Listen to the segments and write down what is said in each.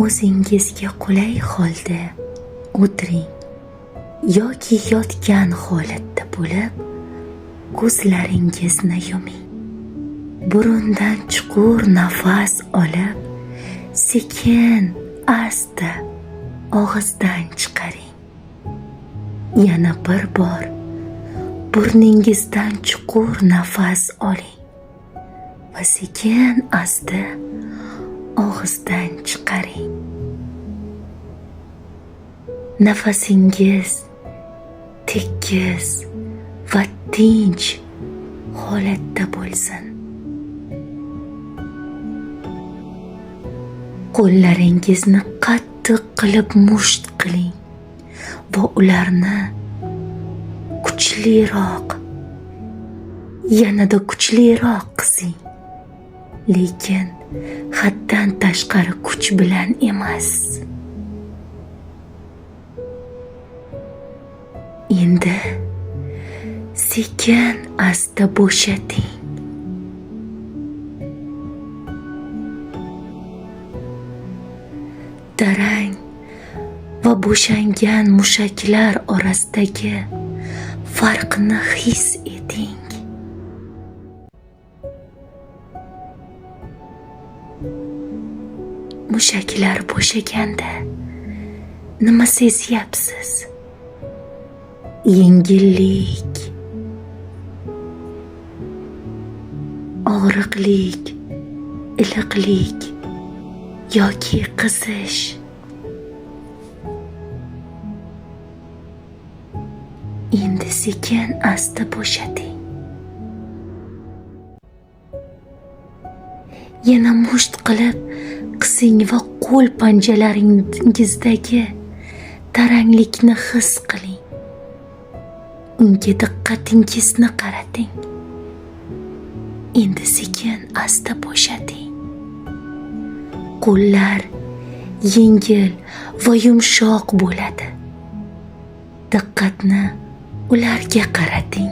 O'zingizga qulay holda o'tiring yoki yotgan holatda bo'lib, ko'zlaringizni yuming. Burundan chuqur nafas olib, sekin asta og'izdan chiqaring. Yana bir bor burningizdan chuqur nafas oling va sekin asta og'izdan chiqaring. Nafasingiz tekis va tinch holatda bo'lsin. Qo'llaringizni qattiq qilib musht qiling va ularni kuchliroq, yanada kuchliroq qising. Lekin haddan tashqari kuch bilan emas. Endi sekin asta bo'shating. Tarang va bo'shangan mushaklar orasidagi farqni his eting. Mushaklar bo'shaganda nima sezyapsiz? Yengillik, og'riqlik, iliqlik yoki qizish. Endi sekin asta bo'shating. Yana musht qilib qising va qo'l panjalaringizdagi taranglikni his qiling. Unga diqqatingizni qarating. Endi sekin asta bo'shating. Qo'llar yengil va yumshoq bo'ladi. Diqqatni ularga qarating.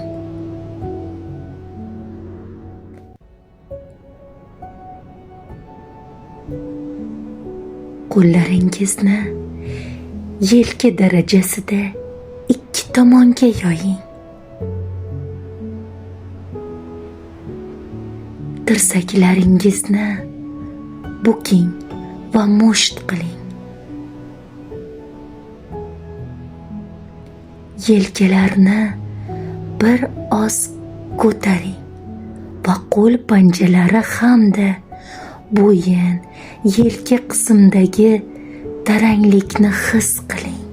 Qo'llaringizni yelka darajasida ikki tomonga yoying. Tirsaklaringizni buking va musht qiling. Yelkalarni bir oz ko'taring va qo'l panjalari hamda bo'yin, yelka qismidagi taranglikni his qiling.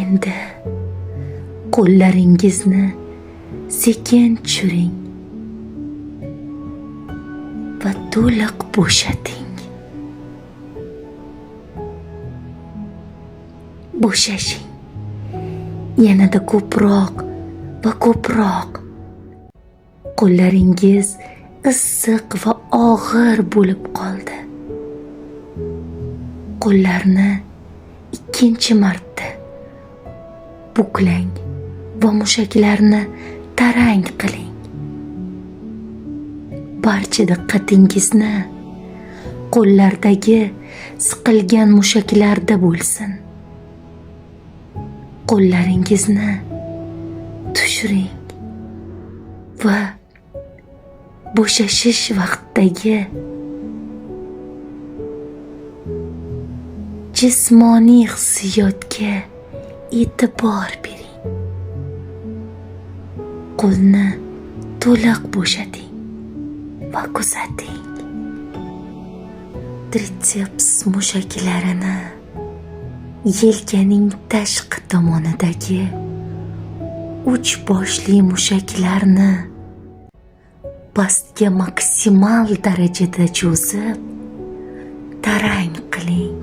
Endi qo'llaringizni sekin tushiring va to'liq bo'shating. Bo'shashing. Yanada ko'proq va ko'proq. Qo'llaringiz issiq va og'ir bo'lib qoldi. Qo'llarni ikkinchi marta buklang va mushaklarni tarang qiling. Barcha diqqatingizni qo'llardagi siqilgan mushaklarda bo'lsin. Qo'llaringizni tushiring va bo'shashish vaqtidagi jismoniy hissiyotga e'tibor bering. Qo'lni to'liq bo'shating va kuzating. Tritseps mushaklarini yelkaning tashqi tomonidagi uch boshli mushaklarni pastga maksimal darajada cho'zib, tarang qiling.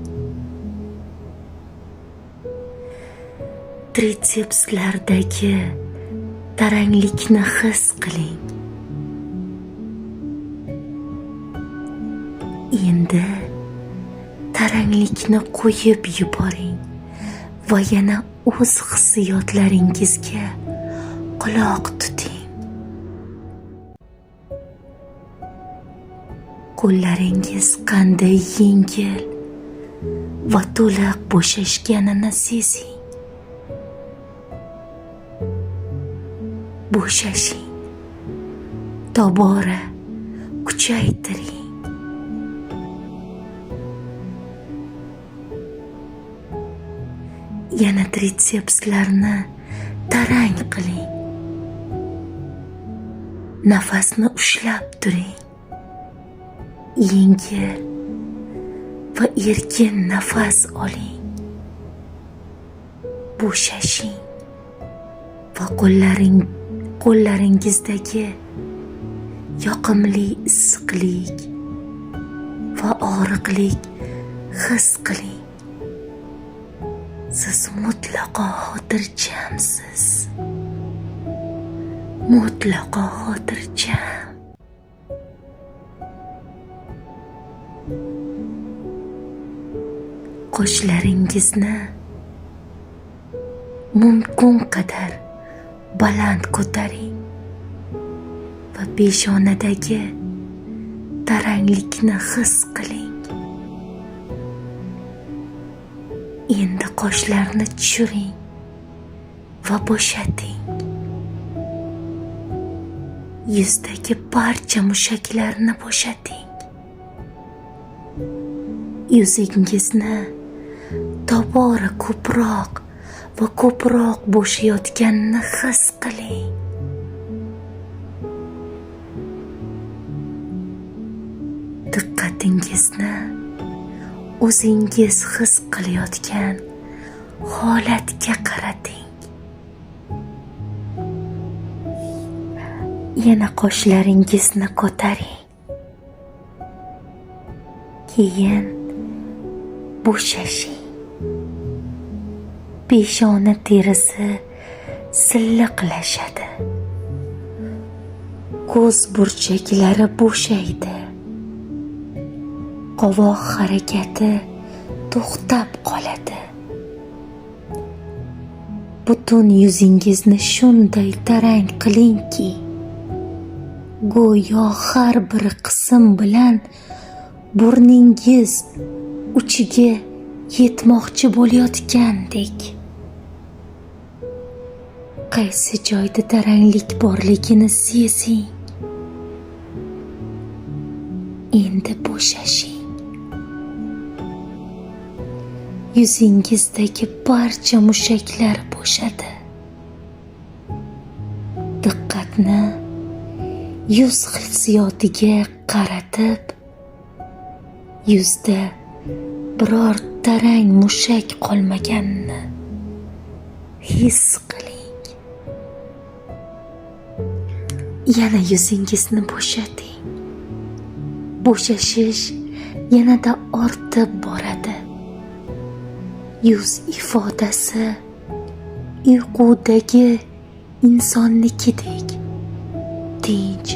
Tritsepslardagi taranglikni his qiling. Endi taranglikni qo'yib yuboring va yana o'z hissiyotlaringizga quloq tuting. Qo'llaringiz qanday yengil va to'liq bo'shashganini sezing. Bo'shashing. Tobora kuchaytiring. Yana tritsepslarni tarang qiling. Nafasni ushlab turing. Yengil va erkin nafas oling. Bo'shashing va qo'llaringizdagi yoqimli issiqlik va og'riqlik his qiling. Siz mutlaqo xotirjamsiz. Mutlaqo xotirjam. Qoshlaringizni mumkin qadar baland ko'taring va peshonadagi taranglikni his qiling. Endi qoshlarni tushiring va bo'shating. Yuzdagi barcha mushaklarni bo'shating. Yuzingizni tobora ko'proq va ko'proq bo'shayotganini his qiling. Diqqatingizni o'zingiz his qilayotgan holatga qarating. Yana qoshlaringizni ko'taring. Keyin bo'shashing. Peshona terisi silliqlashadi. Ko'z burchaklari bo'shaydi. Qovoq harakati to'xtab qoladi. Butun yuzingizni shunday tarang qilingki, go'yo har bir qism bilan burningiz uchiga yetmoqchi bo'layotgandek. Qaysi joyda taranglik borligini sezing. Endi bo'shashing. Yuzingizdagi barcha mushaklar bo'shadi. Diqqatni yuz hissiyotiga qaratib, yuzda biror tarang mushak qolmaganini his qiling. Yana yuzingizni bo'shating. Bo'shashish yanada ortib boradi. Yuz ifodasi uyqudagi insonnikidek tinch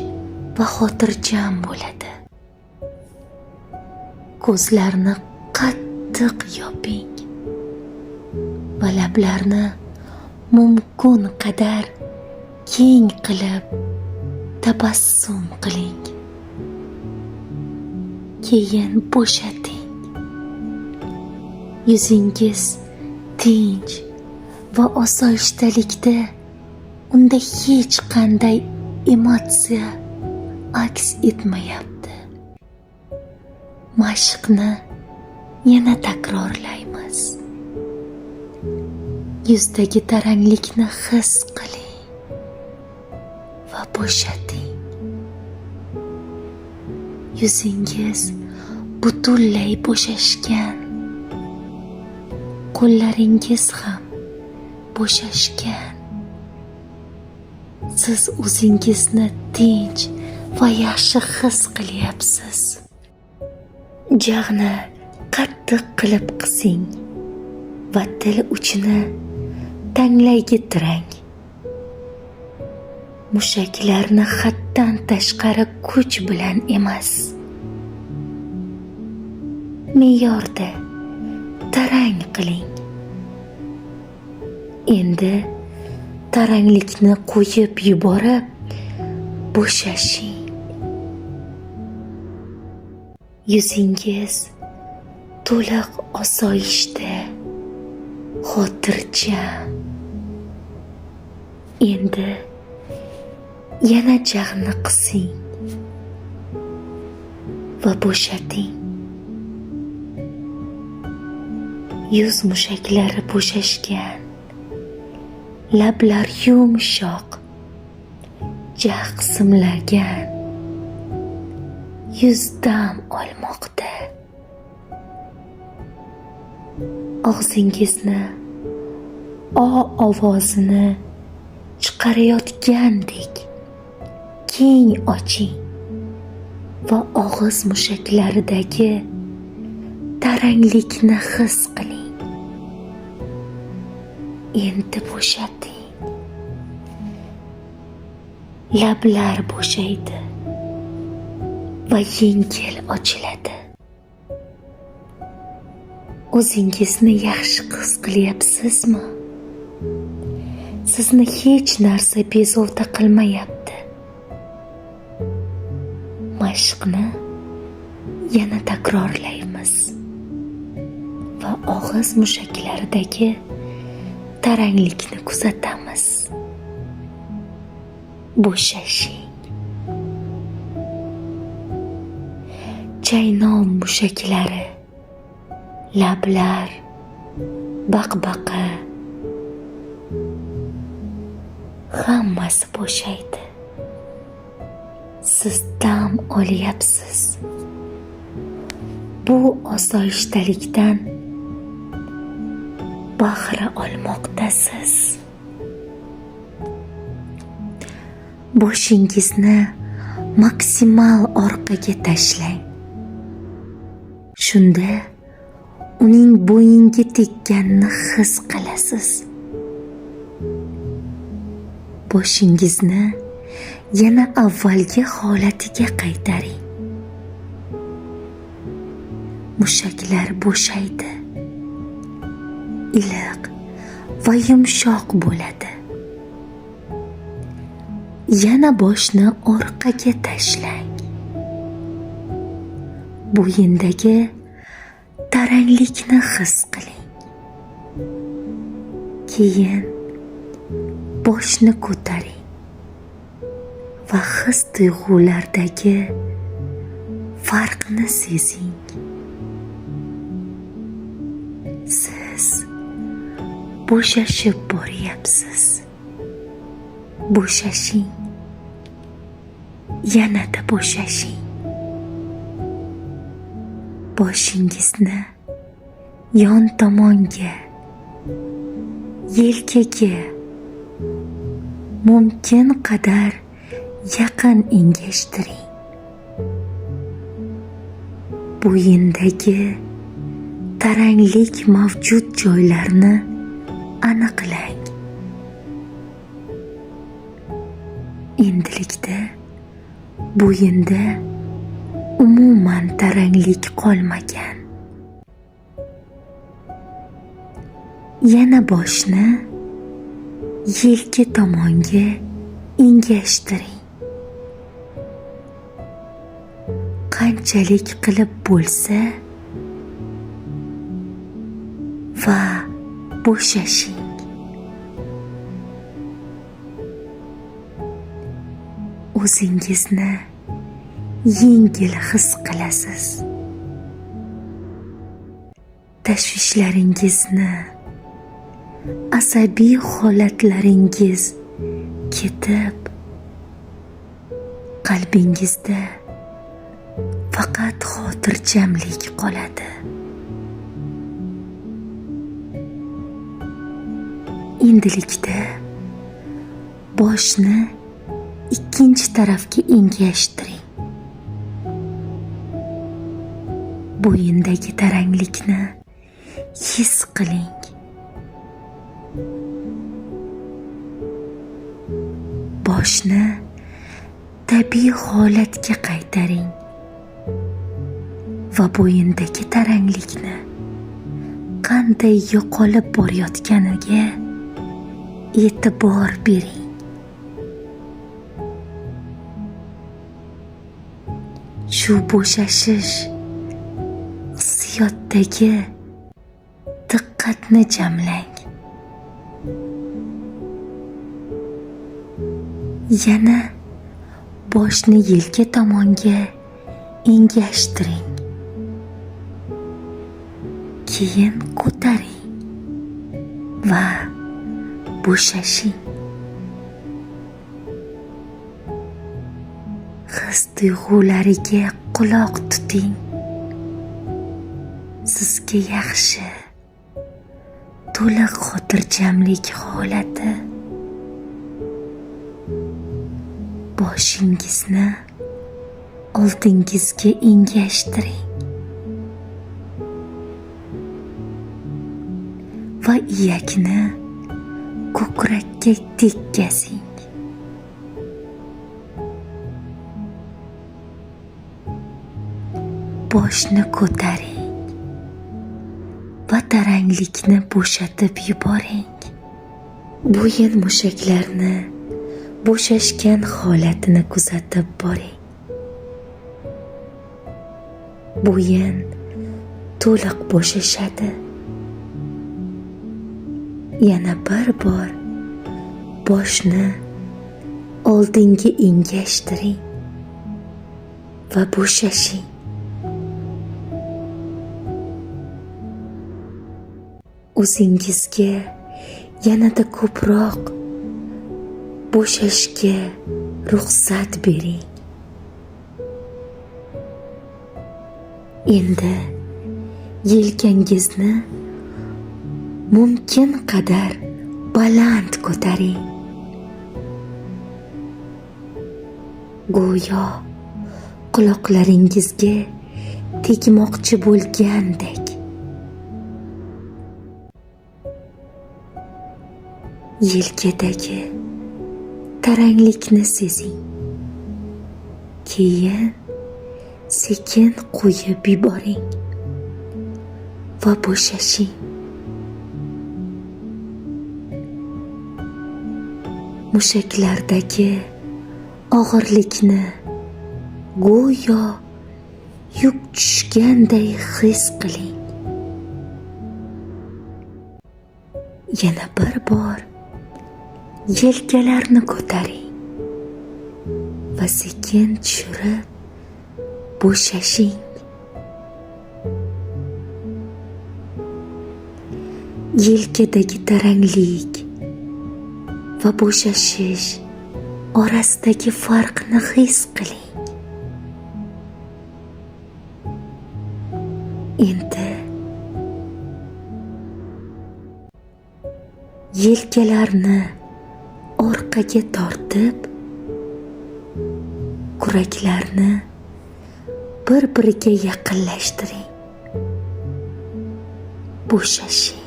va xotirjam bo'ladi. Ko'zlarni qattiq yoping va lablarni mumkin qadar keng qilib tabassum qiling. Keyin bo'shating. Yuzingiz tinch va osoyishtalikda, unda hech qanday emotsiya aks etmayapti. Mashqni yana takrorlaymiz. Yuzdagi taranglikni his qiling va bo'shating. Yuzingiz butunlay bo'shashgan. Qo'llaringiz ham bo'shashgan. Siz o'zingizni tinch va yaxshi his qilyapsiz. Jag'ni qattiq qilib qising va til uchini tanglayga tirang. Mushaklarni haddan tashqari kuch bilan emas, me'yorda tarang qiling. Endi taranglikni qo'yib yuborib bo'shashing. Yuzingiz to'liq osoyishta, xotirjam. Endi yana jag'ni qising va bo'shating. Yuz mushaklari bo'shashgan, lablar yumshoq, jag' qisimlagan, yuz dam olmoqda. Og'zingizni o ovozini chiqarayotgandek keng oching va og'iz mushaklaridagi taranglikni his qiling. Endi bo'shating. Lablar bo'shaydi va yengil ochiladi. O'zingizni yaxshi his qilyapsizmi? Sizni hech narsa bezovta qilmayapti. Mashqni yana takrorlaymiz va og'iz mushaklaridagi taranglikni kuzatamiz. Bo'shashing. Chaynov mushaklari, lablar, baqbaqa hammasi bo'shaydi. Siz dam olyapsiz. Bu osoyishtalikdan bahra olmoqdasiz. Boshingizni maksimal orqaga tashlang. Shunda uning bo'yinga tekkanini his qilasiz. Boshingizni yana avvalgi holatiga qaytaring. Mushaklar bo'shaydi. Iliq va yumshoq bo'ladi. Yana boshni orqaga tashlang. Bo'yindagi taranglikni his qiling. Keyin boshni ko'taring va his tuyg'ulardagi farqni sezing. Siz bo'shashib boryapsiz. Bo'shashing. Yanada bo'shashing. Boshingizni yon tomonga, yelkaga mumkin qadar yaqin engashtiring. Bo'yindagi taranglik mavjud joylarni aniqlang. Endilikda bo'yinda umuman taranglik qolmagan. Yana boshni yelka tomonga engashtiring. Qanchalik qilib bo'lsa va bo'shashing. O'zingizni yengil his qilasiz. Tashvishlaringizni, asabiy holatlaringiz ketib, qalbingizda faqat xotirjamlik qoladi. Endilikda boshni ikkinchi tarafga engashtiring. Bo'yindagi taranglikni his qiling. Boshni tabiiy holatga qaytaring va bo'yindagi taranglikni qanday yo'qolib borayotganiga e'tibor bering. Shu bo'shashish Hissiyotdagi diqqatni jamlang. Yana boshni yelka tomonga engashtiring. Keyin ko'taring va bo'shashing. His tuyg'ulariga quloq tuting. Sizga yaxshi, to'liq xotirjamlik holati. Boshingizni oldingizga engashtiring va iyakni ko'krakka tekkazing. Boshni ko'taring va taranglikni bo'shatib yuboring. Bo'yin mushaklarni bo'shashgan holatini kuzatib boring. Bo'yin to'liq bo'shashadi. Yana bir bor boshni oldinga engashtiring va bo'shashing. O'zingizga yanada ko'proq bo'shashga ruxsat bering. Endi yelkangizni mumkin qadar baland ko'taring. Go'yo quloqlaringizga tegmoqchi bo'lgandek. Yelkadagi taranglikni sezing. Keyin sekin qo'yib yuboring va bo'shashing. Mushaklardagi og'irlikni go'yo yuk tushganday his qiling. Yana bir bor yelkalarni ko'taring va sekin tushirib bo'shashing. Yelkadagi taranglik va bo'shashish orasidagi farqni his qiling. Endi yelkalarni orqaga tortib, kuraklarni bir-biriga yaqinlashtiring. Bo'shashing.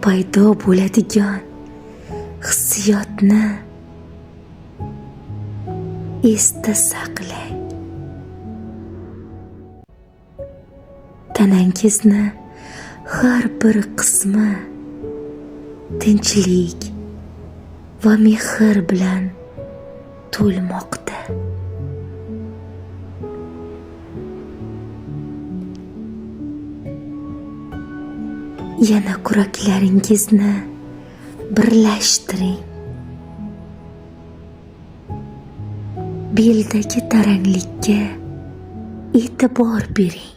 Paydo bo'ladigan hissiyotni esda saqlang. Tanangizni har bir qismi tinchlik va mehr bilan to'lmoqda. Yana kuraklaringizni birlashtiring. Beldagi taranglikka e'tibor bering.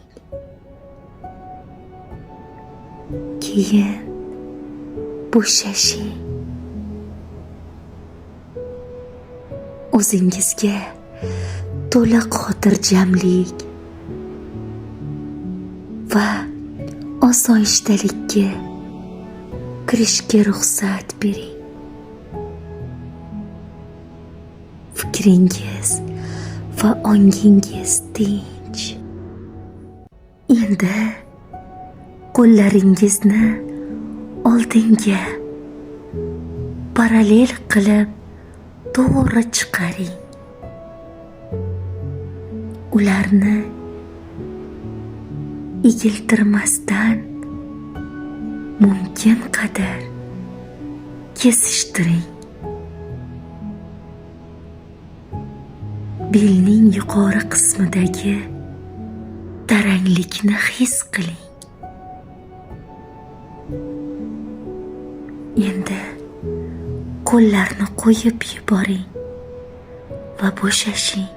Keyin bo'shashing. O'zingizga to'liq xotirjamlik va osoyishtalikka kirishga ruxsat bering. Fikringiz va ongingiz tinch. Endi qo'llaringizni oldinga parallel qilib to'g'ri chiqaring. Ularni egiltirmasdan mumkin qadar kesishtiring. Belning yuqori qismidagi taranglikni his qiling. Endi qo'llarni qo'yib yuboring va bo'shashing.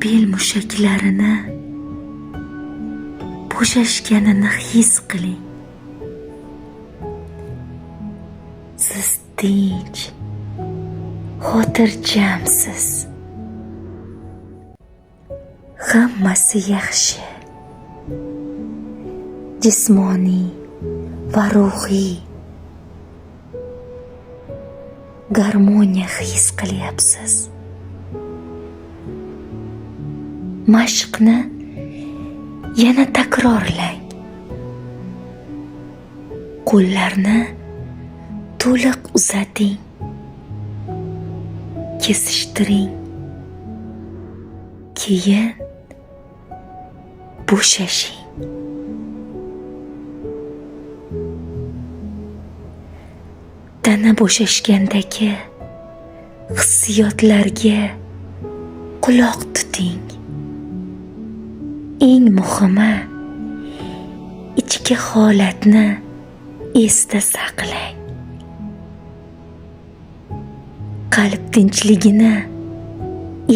Bel mushaklarini bo'shashganini his qiling. Siz tinch, xotirjamsiz. Hammasi yaxshi. Jismoniy va ruhiy garmoniya his qilyapsiz. Mashqni yana takrorlang. Qo'llarni to'liq uzating. Kesishtiring. Keyin bo'shashing. Tana bo'shashgandagi hissiyotlarga quloq tuting. Eng muhimi, ichki holatni esda saqlang. Qalb tinchligini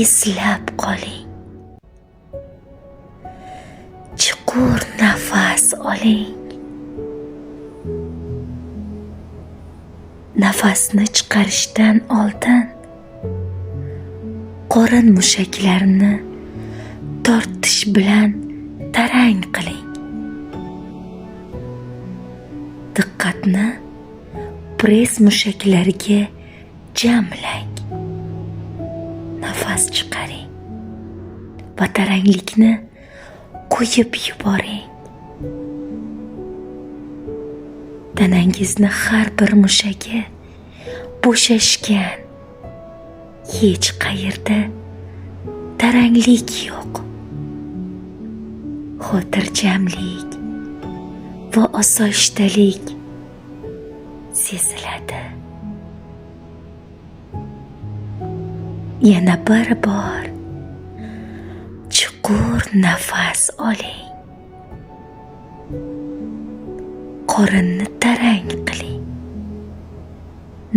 eslab qoling. Chuqur nafas oling. Nafasni chiqarishdan oldin qorin mushaklarini tortish bilan tarang qiling. Diqqatni press mushaklariga jamlang. Nafas chiqaring va taranglikni qo'yib yuboring. Tanangizni har bir mushagi bo'shashgan. Hech qayerda taranglik yo'q. Xotirjamlik va osoyishtalik seziladi. Yana bir bor chuqur nafas oling. Qorinni tarang qiling.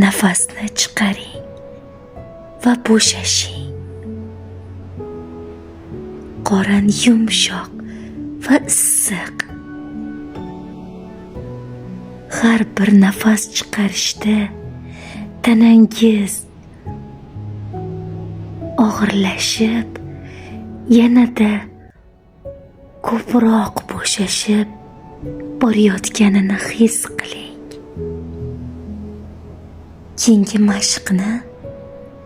Nafasni chiqaring va bo'shashing. Qorin yumshoq va issiq. Har bir nafas chiqarishda tanangiz og'irlashib, yanada ko'proq bo'shashib borayotganini his qiling. Keyingi mashqni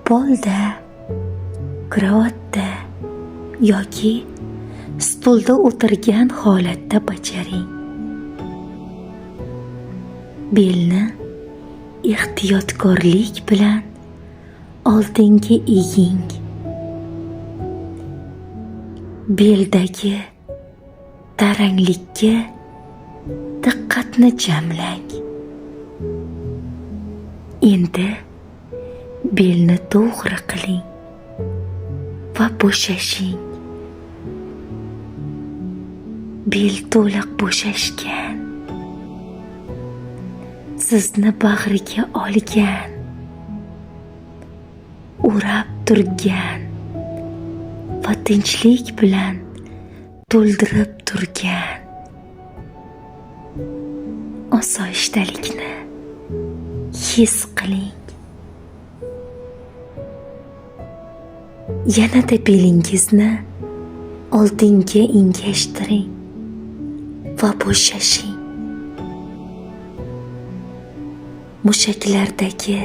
polda, krovatda yoki stulda o'tirgan holatda bajaring. Belni ehtiyotkorlik bilan oldinga eging. Beldagi taranglikka diqqatni jamlang. Endi belni to'g'ri qiling va bo'shashing. Bel to'liq bo'shashgan. Sizni bag'riga olgan, o'rab turgan va tinchlik bilan to'ldirib turgan osoyishtalikni his qiling. Yanada belingizni oldinga engashtiring va bo'shashing. Mushaklardagi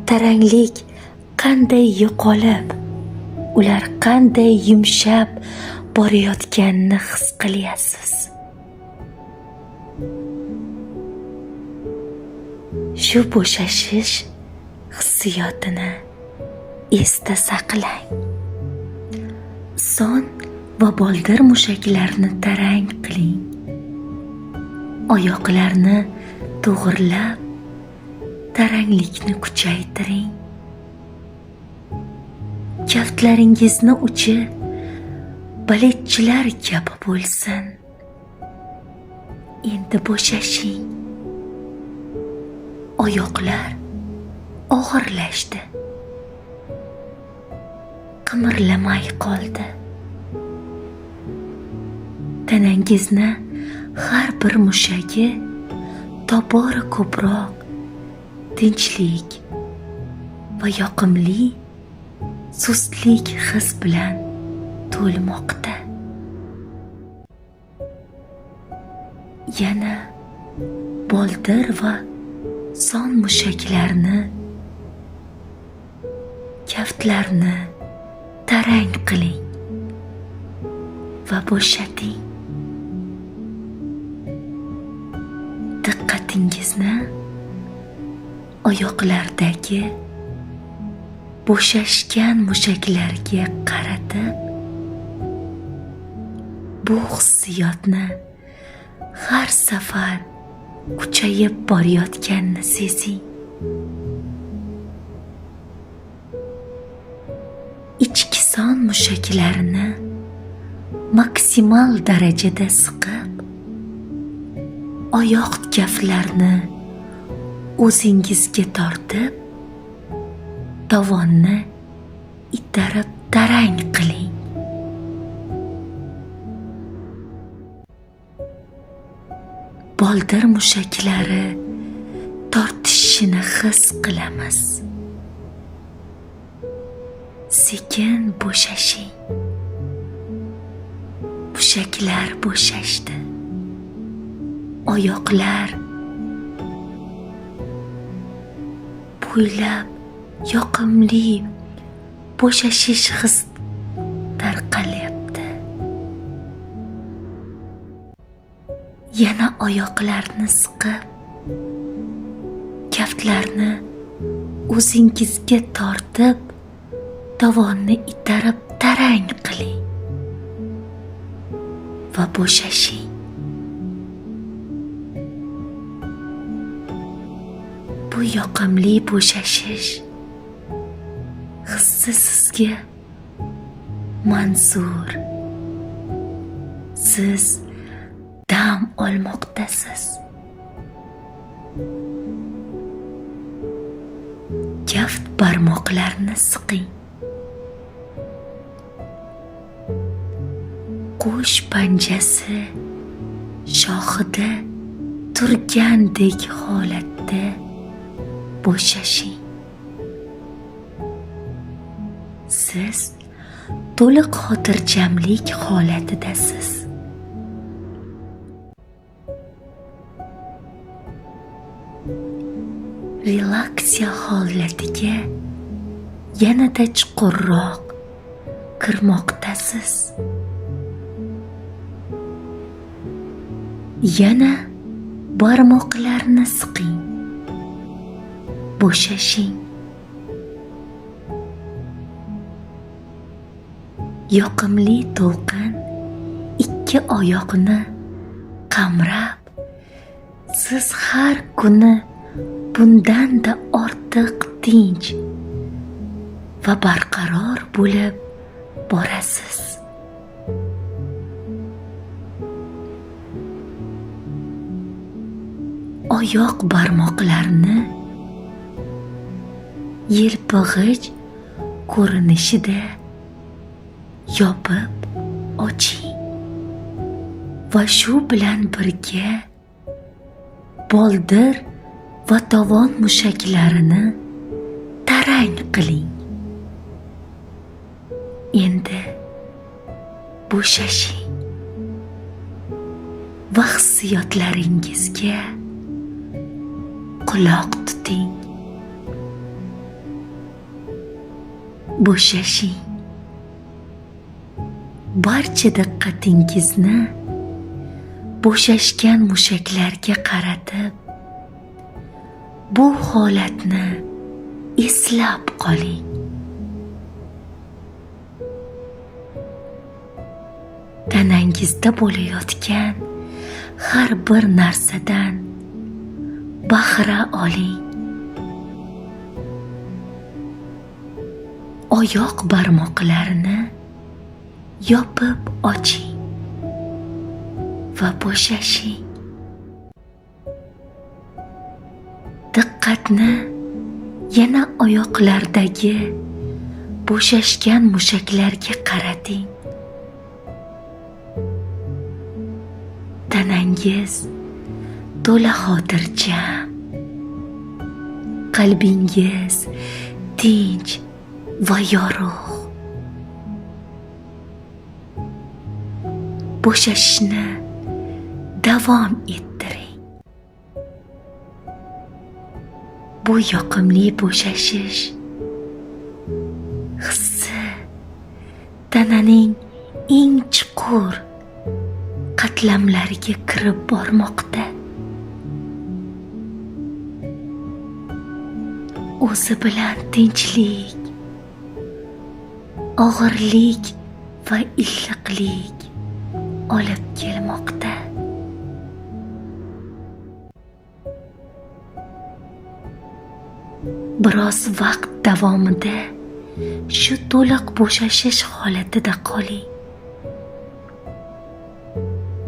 taranglik qanday yo'qolib, ular qanday yumshab borayotganini his qilyapsiz. Shu bo'shashish hissiyotini esda saqlang. Son va boldir mushaklarini tarang qiling. Oyoqlarni to'g'irlab, Taranglikni kuchaytiring. Kaftlaringizni uchi baletchilar kabi bo'lsin. Endi bo'shashing. Oyoqlar og'irlashdi. Qimirlamay qoldi. Tanangizni har bir mushagi tobora ko'proq tinchlik va yoqimli sustlik his bilan to'lmoqda. Yana boldir va son mushaklarni, kaftlarni tarang qiling va bo'shating. Diqqatingizni oyoqlardagi bo'shashgan mushaklarga qaratib, bu hissiyotni har safar kuchayib borayotganini sezing. Ichki son mushaklarini maksimal darajada siqib, oyoq kaftlarni o'zingizga tortib, tovonni itarib tarang qiling. Boldir mushaklari tortishishini his qilamiz. Sekin bo'shashing. Mushaklar bo'shashdi. Oyoqlar bo'ylab yoqimli bo'shashish his tarqalyapti. Yana oyoqlarni siqib, kaftlarni o'zingizga tortib, tovonni itarib tarang qiling va bo'shashing. Bu yoqimli bo'shashish hissi sizga manzur. Siz dam olmoqdasiz. Kaft barmoqlarni siqing. Qo'sh panjasi shoxida turgandek holatda bo'shashing. Siz to'liq xotirjamlik holatidasiz. Relaksiya holatiga yanada chuqurroq kirmoqdasiz. Yana barmoqlarni siqing. Bo'shashing. Yoqimli to'lqin ikki oyoqni qamrab, siz har kuni bundan-da ortiq tinch va barqaror bo'lib borasiz. Oyoq barmoqlarini yelpig'ich ko'rinishida yopib oching va shu bilan birga boldir va tovon mushaklarini tarang qiling. Endi bo'shashing va hissiyotlaringizga quloq tuting. Bo'shashing. Barcha diqqatingizni bo'shashgan mushaklarga qaratib, bu holatni eslab qoling. Tanangizda bo'layotgan har bir narsadan bahra oling. Oyoq barmoqlarini yopib oching va bo'shashing. Diqqatni yana oyoqlardagi bo'shashgan mushaklarga qarating. Tanangiz to'la xotirjam, qalbingiz tinch va yorug'. Bo'shashishni davom ettiring. Bu yoqimli bo'shashish hissi tananing eng chuqur qatlamlariga kirib bormoqda. O'zi bilan tinchlik, og'irlik va iliqlik olib kelmoqda. Biroz vaqt davomida shu to'liq bo'shashish holatida qoling.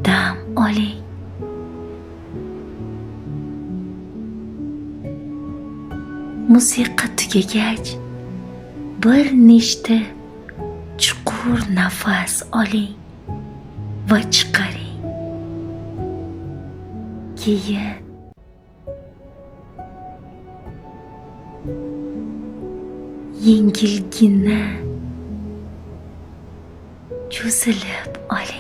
Dam oling. Musiqa tugagach, bir nechta chuqur nafas oling va chiqaring. Keyin yengilgina cho'zilib oling.